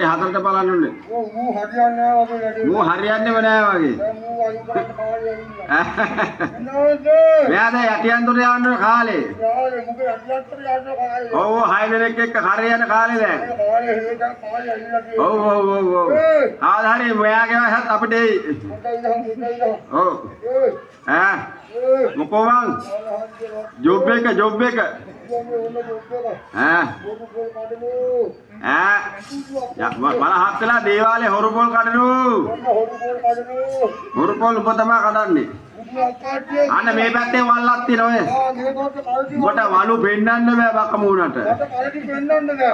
පට්ටේ හතරට බලන්න ඕනේ. ඔව්, මූ හරියන්නේ නෑ වගේ වැඩේ. මූ හරියන්නේම නෑ වගේ. දැන් මූ අයින් කරන්න කාලේ ඇවිල්ලා. එනවාද? මෙයා දැන් යටියන්තොට යන්න ඕන කාලේ. යාලේ මුගේ යටියන්තොට යන්න කාලේ. ඔව් ඔව්, හය දෙනෙක් එක්ක කරේ යන කාලේ දැන්. කාලේ හේතන් කාලේ ඇවිල්ලා තියෙන්නේ. ඔව් ඔව් ඔව් ඔව්. ආ හරි, මෙයාගේ වයසත් අපිට එයි. හොඳයි ඉඳන්, හොඳයි ඉඳන්. ඔව්. ඒයි. ඈ ඒයි. මොකෝ මං? ජොබ් එක, ජොබ් එක. ඈ ඈ බල හත් වෙලා දේවාලේ හොරු පොල් කඩනු. හොරු පොල් උඹ තමා කඩන්නේ. අන්න මේ පැත්තේ වල්ලක් තියෙන ඔය. උඹට වලු පෙන්නන්න බෑ බක මූණට.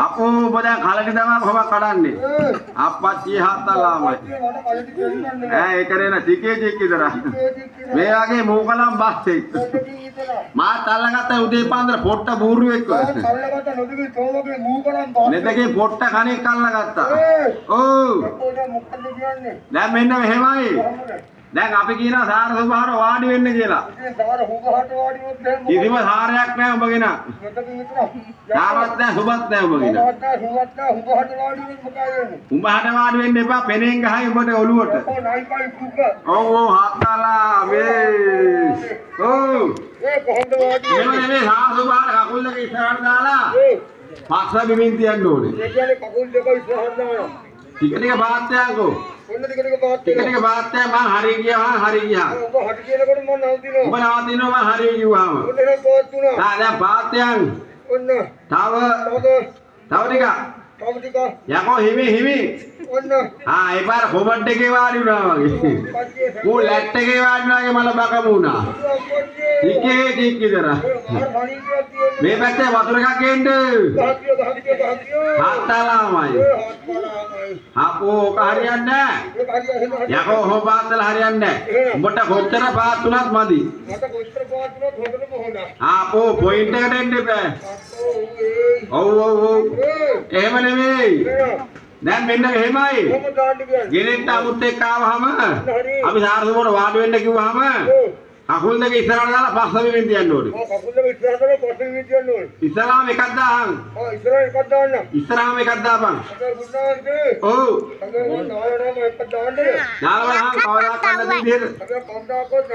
අපෝ උඹ දැන් කලටි තමා කොහොම කඩන්නේ. අප්පච්චි හත්තලාමයි. ඈ ඒක රේන ටිකේ ටික විතර. මේ වගේ මූකලම් බස් එක්ක. මාත් අල්ලගත්ත උදේ පාන්දර පොට්ට බූරුවෙක්. නෙතකේ පොට්ට කණෙක් අල්ලගත්තා. ඔව්. දැන් මෙන්න මෙහෙමයි. දැන් අපි කියනවා සාර සුභාර වාඩි වෙන්න කියලා. කිසිම සාරයක් නෑ උඹගෙන. සාරවත් නෑ, සුබත් නෑ උඹගෙන. උඹ හට වාඩි වෙන්න එපා, පෙනෙන් ගහයි උඹට ඔලුවට. ඔව් ඔව්, හත්තලා මේ. ඔව්. එහෙම නෙමෙයි, සාර සුභාර කකුල් දෙක ඉස්සරහට දාලා පස්ස බිමින් තියන්න ඕනේ. ඒ කියන්නේ කකුල් දෙක ඉස්සරහට දානවා. ටික ටික පාත් යන්කෝ. ඔන්න ටික ටික පාත් ටික ටික පාත් යන්, මං හරි ගියා, හරි ගියා. උඹ හරි කියනකොට මං නවතිනවා. උඹ නවතිනවා මං හරි කිව්වහම. ඔන්න එහෙනම් පාත් වුණා. ආ දැන් පාත් යන්. ඔන්න. තව තව තව ටිකක්. තව ටිකක්. යකෝ හිමි හිමි. ඔන්න. ආ ඒ පාර කොබඩ් එකේ වාඩි වුණා වගේ. ඌ ලැට් එකේ වාඩි වුණා වගේ මල බක වුණා. ටිකේ ටික විතර. මේ පැත්තේ වතුර එකක් එන්න. හත්තලාමයි. අපෝ ඕක හරියන්නේ නෑ. යකෝ ඔහොම පාත් වෙලා හරියන්නේ නෑ. උඹට කොච්චර පාත් වුණත් මදි. මට කොච්චර පාත් වුණත් හොඳටම හොඳයි. ආපෝ පොයින්ට් එකට එන්න එපා. ඔව් ඔව් ඔව්. එහෙම නෙමෙයි. දැන් මෙන්න මෙහෙමයි. කොහොමද දාන්න කියන්නේ? ගෙනෙන්න අමුත් එක්ක ආවහම අපි සාරසුමට වාඩි වෙන්න කිව්වහම කකුල් දෙක ඉස්සරහට දාලා පස්ස බිමින් තියන්න ඕනේ. ඔව්, කකුල් දෙක ඉස්සරහට දාලා පස්ස බිමින් තියන්න ඕනේ. ඉස්සරහම එකක් දාහන්. ඔව්, ඉස්සරහට එකක් දාන්න. ඉස්සරහම එකක් දාපන්. අගේ ගුණාන්ගේ. ඔව්. අගේ නායනම එකක් දාන්න. නාලවහන් කවදාවත් නැති විදිහට. අගේ කවදාකවත්.